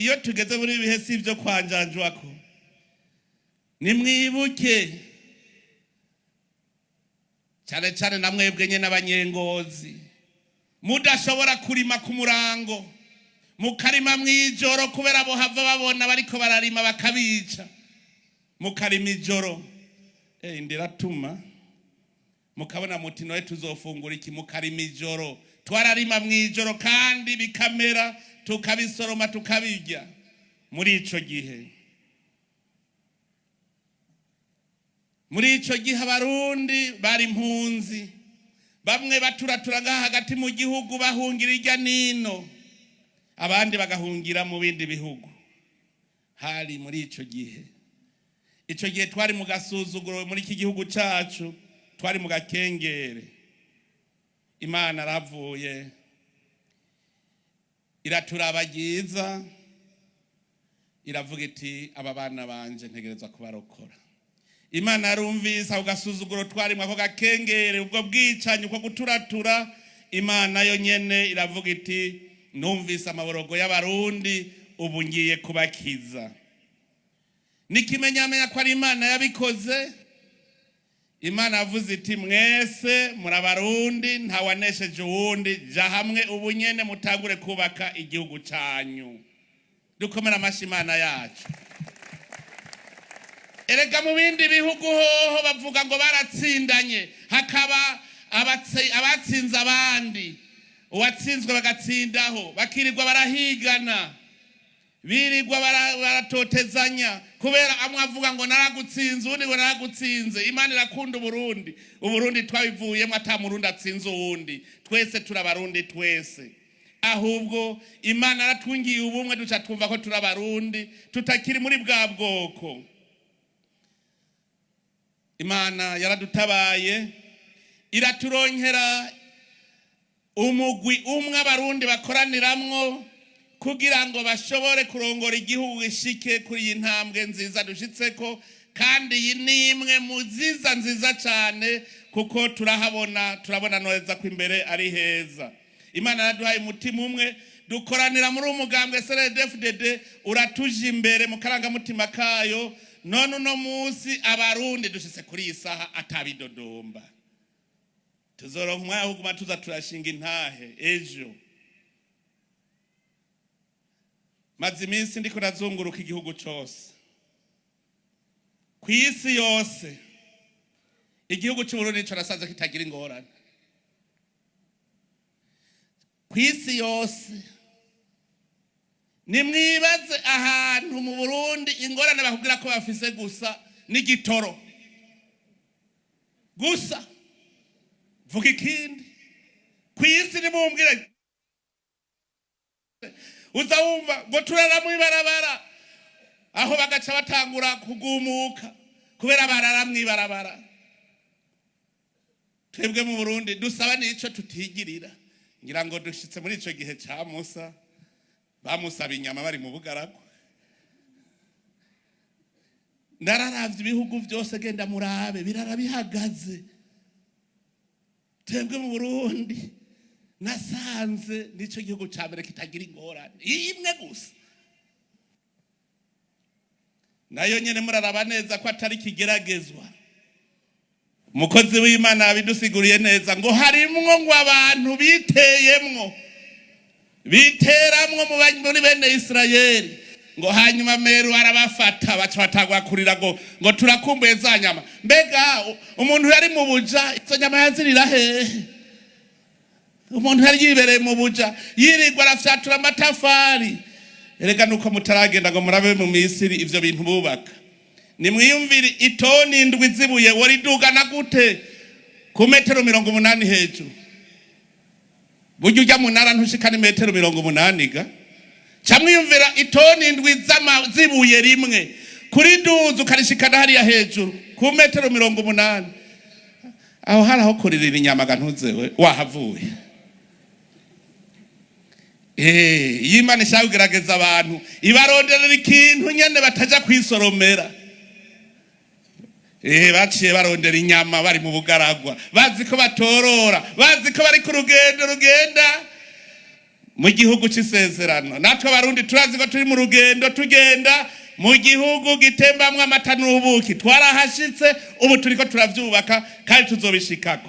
Iyo tugeze muri ibi bihe si ibyo kwanjanjwako. Nimwibuke cyane cyane na mwebwe nyine abanyengozi mudashobora kurima ku murango, mukarima mw'ijoro kubera bo hava babona bariko bararima bakabica, mukarima ijoro. Indiratuma mukabona muti noye tuzofungura iki? Mukarima ijoro. Twararima mw'ijoro kandi bikamera, tukabisoroma, tukabirya. Muri ico gihe, muri ico gihe abarundi bari impunzi, bamwe baturatura ngaha hagati mu gihugu bahungira irya nino, abandi bagahungira mu bindi bihugu. Hari muri ico gihe, ico gihe twari mu gasuzuguro muri iki gihugu cacu, twari mu gakengere. Imana aravuye iraturaba ryiza, iravuga iti aba bana banje ntegerezwa kubarokora. Imana yarumvise ako gasuzuguro twarimwo, ako gakengere, ubwo bwicanyi, uko guturatura. Imana yo nyene iravuga iti numvise amaborogo y'abarundi, ubu ngiye kubakiza. N'ikimenyamenya ko ari Imana yabikoze, Imana yavuze iti mwese muri abarundi, ntawanesheje uwundi, ja hamwe ubu nyene mutangure kubaka igihugu canyu. Dukomere amashi Imana yacu. Erega mu bindi bihugu hoho bavuga ngo baratsindanye, hakaba abatsinze abandi, uwatsinzwe bagatsindaho, bakirirwa barahigana, birirwa baratotezanya kubera amwe avuga ngo naragutsinze, uwundi ngo naragutsinze. Imana irakunda Uburundi. Uburundi twabivuyemo ata murundi atsinze uwundi, twese turabarundi twese. Ahubwo Imana yaratwungiye ubumwe, duca twumva ko turabarundi, tutakiri muri bwa bwoko. Imana yaradutabaye, iraturonkera umugwi umwe abarundi bakoraniramwo kugira ngo bashobore kurongora igihugu gishike kuri iyi ntambwe nziza dushitseko. Kandi iyi ni imwe mu nziza nziza cyane, kuko turahabona, turabona neza ko imbere ari heza. Imana yaraduhaye umutima umwe, dukoranira muri umugambwe CNDD-FDD, uratuje imbere mu karangamutima kayo. None uno munsi abarundi dushitse kuri iyi saha atabidodomba, tuzoronka umwanya wo kuguma tuza turashinga intahe ejo. Maze iminsi ndiko ndazunguruka igihugu cose, ku isi yose, igihugu c'Uburundi nico nasanze kitagira ingorane ku isi yose. Nimwibaze ahantu mu Burundi ingorane bakubwira ko bafise gusa n'igitoro gusa, vuga ikindi ku isi nimumbwire. Uza wumva ngo turara mw'ibarabara, aho bagaca batangura kugumuka kubera barara mw'ibarabara. Twebwe mu Burundi dusaba n'ico tutigirira. Ngira ngo dushitse muri ico gihe ca Musa, bamusaba inyama bari mu bugaragwa. Ndararavye ibihugu vyose, genda murabe, birara bihagaze. Twebwe mu Burundi nasanze nico gihugu ca mbere kitagira ingorane imwe gusa, nayo nyene muraraba neza ko atari kigeragezwa. Umukozi w'Imana yabidusiguriye neza ngo harimwo ngo abantu biteyemwo, biteramwo muri bene Isirayeli, ngo hanyuma meru arabafata, baca batangura kurira ngo turakumbuye za nyama. Mbega umuntu yari mu buja izo nyama yazirira hehe? Umuntu yari yibereye mu buja, yirirwa arafyatura amatafari. Erega nuko mutaragenda ngo murabe mu Misiri ivyo bintu bubaka. Nimwiyumvire itoni 7 zibuye woridugana gute ku metero 80 hejuru? Burya ujya munara ntushikana imetero 80 ga. Camwiyumvira itoni 7 zibuye rimwe kuriduza ukarishikana hariya hejuru ku metero 80. Aho hari aho kuririra inyama ga ntuzewe wahavuye. Iyo Imana ishaka kugerageza abantu, ibaronderera ikintu nyene bataja kwisoromera. Baciye barondera inyama bari mu bugaragwa, bazi ko batorora, bazi ko bari ku rugendo rugenda. Mu gihugu c'isezerano. Natwe Abarundi turazi ko turi mu rugendo, tugenda mu gihugu gitembamwo amata n'ubuki. Twarahashitse, ubu turiko turavyubaka kandi tuzobishikako.